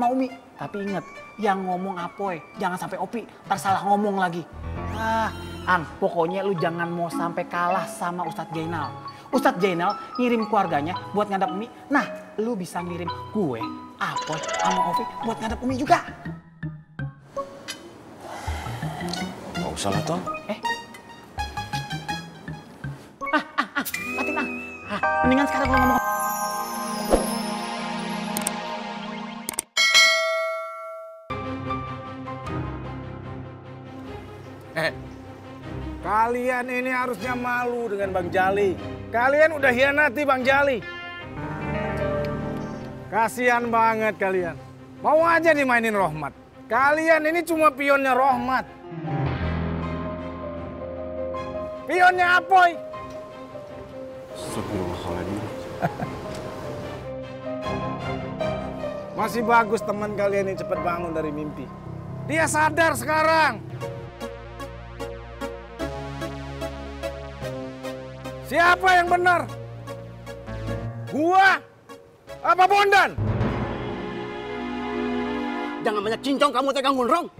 sama Umi. Tapi inget, yang ngomong Apoy, jangan sampai Opi, ntar salah ngomong lagi. Ang, pokoknya lu jangan mau sampai kalah sama Ustadz Jainal. Ustadz Jainal ngirim keluarganya buat ngadap Umi. Nah, lu bisa ngirim gue, Apoy, sama Opi buat ngadap Umi juga. Gak usah lah, Tom. Matiin, Ang. Mendingan sekarang lu ngomong. Kalian ini harusnya malu dengan Bang Jali. Kalian udah hianati Bang Jali. Kasihan banget kalian. Mau aja dimainin Rohmat. Kalian ini cuma pionnya Rohmat. Pionnya Apoy. Astagfirullahaladzim. Masih bagus teman kalian ini cepat bangun dari mimpi. Dia sadar sekarang. Siapa yang benar? Gua apa Bondan? Jangan banyak cincong kamu tegang Gunrong.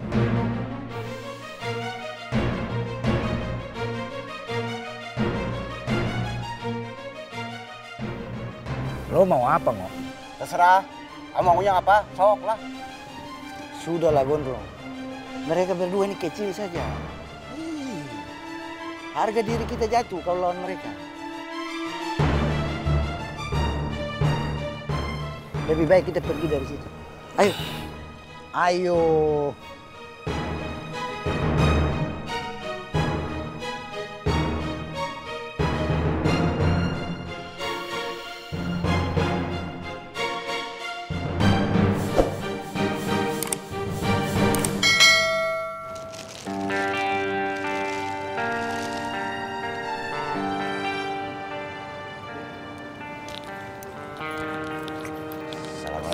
Lo mau apa, Ngo? Terserah. Kamu maunya apa? Sok lah. Sudahlah Gondrong, mereka berdua ini kecil saja. Harga diri kita jatuh kalau lawan mereka. Lebih baik kita pergi dari situ. Ayo. Ayo.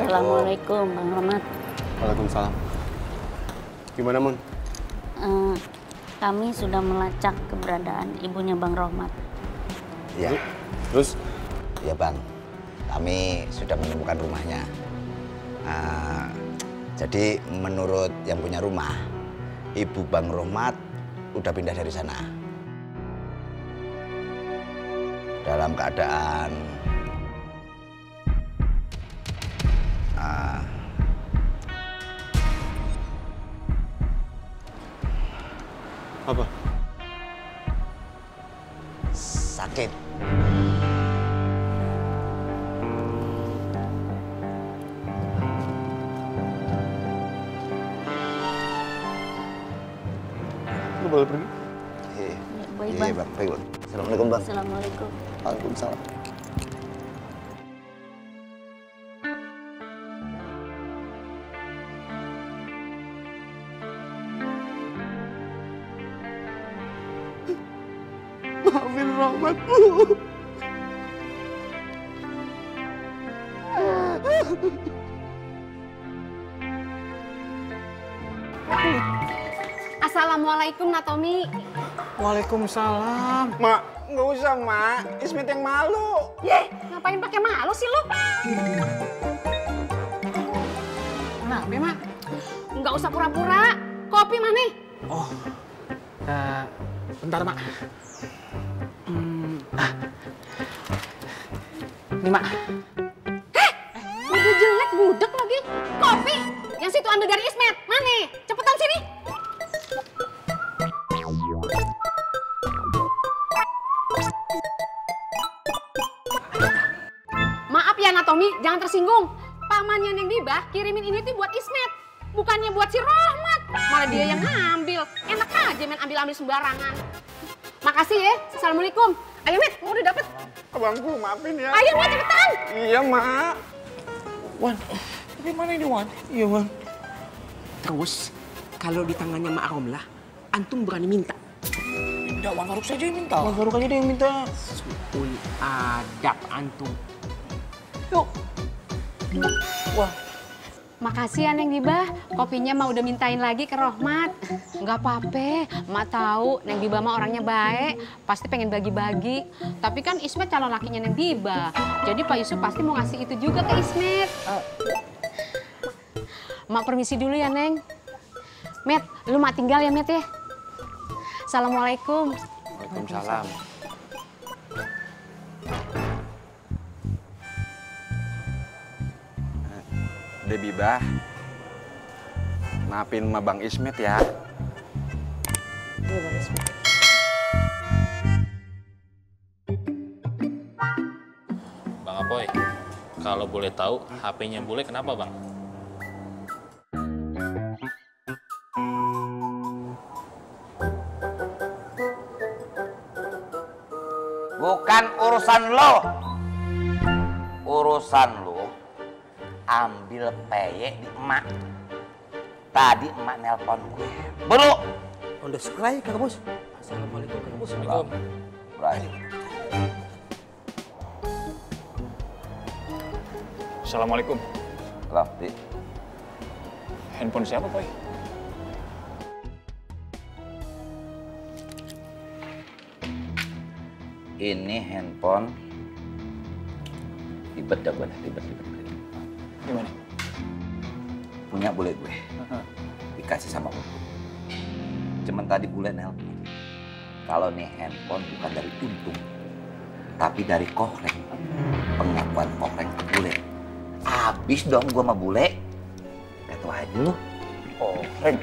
Assalamualaikum Bang Rohmat. Waalaikumsalam. Gimana, Mun? Kami sudah melacak keberadaan ibunya Bang Rohmat. Ya. Terus? Ya Bang, kami sudah menemukan rumahnya. Jadi menurut yang punya rumah, ibu Bang Rohmat udah pindah dari sana. Dalam keadaan apa? Sakit. Lu boleh pergi? Baik, Iya, Bang. Bang. Baik, Bang. Assalamualaikum, Bang. Assalamualaikum. Waalaikumsalam. Maafin Rohmatku. Assalamualaikum Natomi. Waalaikumsalam. Mak, nggak usah, Mak. Ismet yang malu. Yeh, ngapain pakai malu sih lu? Kenapa, Mak? Nggak usah pura-pura. Kopi mana? Oh, bentar, Mak. Nih, Mak. Udah jelek budek lagi. Kopi yang situ ambil dari Ismet. Mana? Cepetan sini. Maaf ya Natomi, jangan tersinggung. Pamannya Neng Bibah kirimin ini tuh buat Ismet. Bukannya buat si Rohmat. Malah dia yang ngambil. Enak aja main ambil-ambil sembarangan. Makasih ya. Assalamualaikum. Ayo Met, udah dapet. Abangku, maafin ya. Ayo Met, cepetan. Iya, Mak. Wan, tapi mana ini Wan? Iya Wan. Terus, kalau di tangannya Mak Romlah, antum berani minta? Tidak, Wan Faruk saja yang minta. Wan Faruk aja deh yang minta. Suul adab antum. Yuk. Wah. Makasih ya Neng Bibah, kopinya mah udah mintain lagi ke Rohmat. Nggak apa-apa, Mak tahu Neng Bibah mah orangnya baik, pasti pengen bagi-bagi. Tapi kan Ismet calon lakinya Neng Bibah, jadi Pak Yusuf pasti mau ngasih itu juga ke Ismet. Mak permisi dulu ya, Neng. Met, lu mak tinggal ya, Met ya. Assalamualaikum. Waalaikumsalam. Debi bah, maafin sama Bang Ismet ya. Iya, Bang Ismet. Bang Apoy, kalau boleh tahu HP-nya Bule kenapa, Bang? Bukan urusan lo. Urusan lo ambil peyek di emak. Tadi emak nelpon gue. Bro. On the sky, Kang Bos. Assalamualaikum, Kang Bos. Assalamualaikum. Ibrahim. Assalamualaikum. Rafi. Handphone siapa, Boy? Ini handphone ribet dah gue, ribet. Gimana? Punya bule gue. Dikasih sama gue. Cuman tadi bule nelpon. Kalau nih handphone bukan dari Untung, tapi dari Kohreng. Pengakuan Kohreng ke bule. Habis dong gue sama bule. Gak tau aja lu. Kohreng.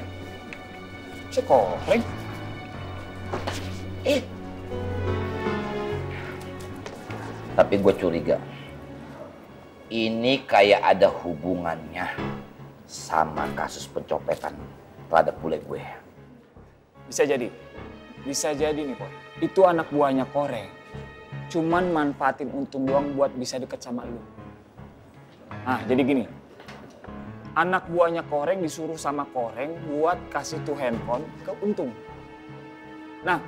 Si Kohreng? Tapi gue curiga. Ini kayak ada hubungannya sama kasus pencopetan terhadap bule gue. Bisa jadi. Bisa jadi nih, Boy. Itu anak buahnya Kohreng. Cuman manfaatin Untung doang buat bisa deket sama lu. Nah, jadi gini. Anak buahnya Kohreng disuruh sama Kohreng buat kasih tuh handphone ke Untung. Nah,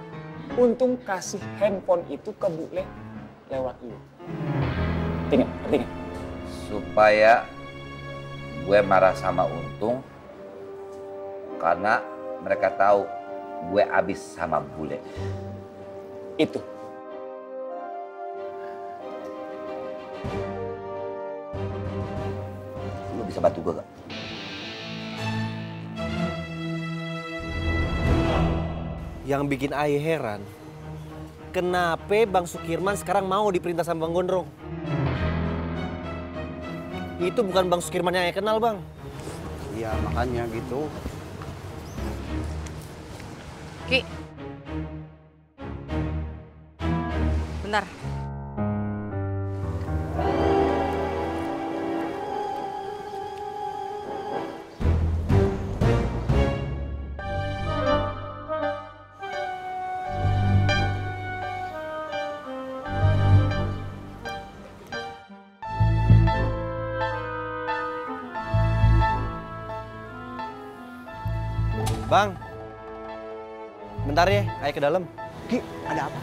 Untung kasih handphone itu ke bule lewat lu. Ngerti nggak? Supaya gue marah sama Untung karena mereka tahu gue abis sama bule. Itu. Lu bisa bantu gue gak? Yang bikin Aye heran, kenapa Bang Sukirman sekarang mau diperintah sama Bang Gondrong? Itu bukan Bang Sukirman yang Aye kenal, Bang. Iya, makanya gitu. Ki. Bentar. Bang, bentar ya, Aye ke dalam. Ki, ada apa?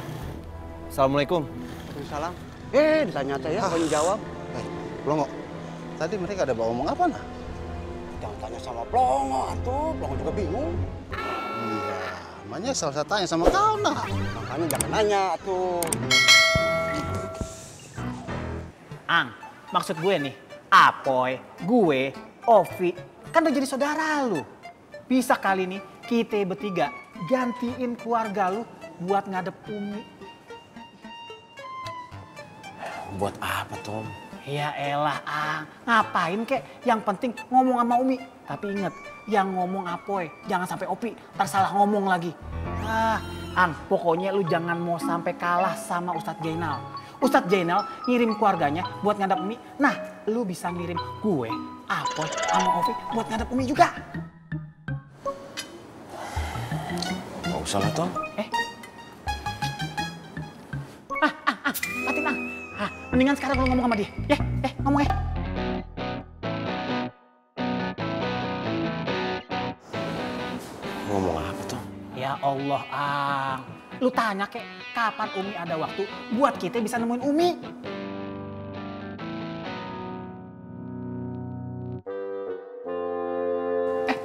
Assalamualaikum. Waalaikumsalam. Ditanya saya, kau jawab. Plongo, tadi mereka ada bawa ngomong apa nah? Jangan tanya sama Plongo, atuh. Plongo juga bingung. Iya, namanya saya tanya sama kau nah. Makanya jangan nanya, atuh. Ang, maksud gue nih, Apoy, gue, Ovi, kan udah jadi saudara lu. Bisa kali nih kita bertiga gantiin keluarga lu buat ngadep Umi. Buat apa, Tom? Ya elah, Ang. Ngapain kek? Yang penting ngomong sama Umi. Tapi inget, yang ngomong Apoy, jangan sampai Opi, ntar salah ngomong lagi. Ang, pokoknya lu jangan mau sampai kalah sama Ustadz Jainal. Ustadz Jainal ngirim keluarganya buat ngadep Umi. Nah, lu bisa ngirim gue, Apoy, sama Ovi buat ngadep Umi juga. Gak usah lah, Tom. Matiin, Ang. Mendingan sekarang lu ngomong sama dia. Ngomong ya. Ngomong apa, Tom? Ya Allah, Ang. Lu tanya kek, kapan Umi ada waktu buat kita bisa nemuin Umi?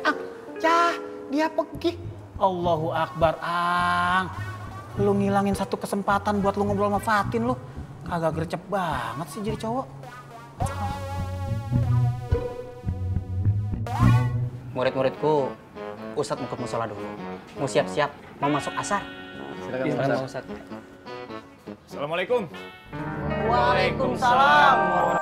Ang, ya dia pergi. Allahu Akbar, Ang. Lu ngilangin satu kesempatan buat lu ngobrol sama Fatin lu. Kagak gercep banget sih jadi cowok. murid-muridku, Ustadz mau ke musola dulu. Mau siap-siap, mau masuk asar. Silakan Pak Ustadz. Assalamualaikum. Waalaikumsalam.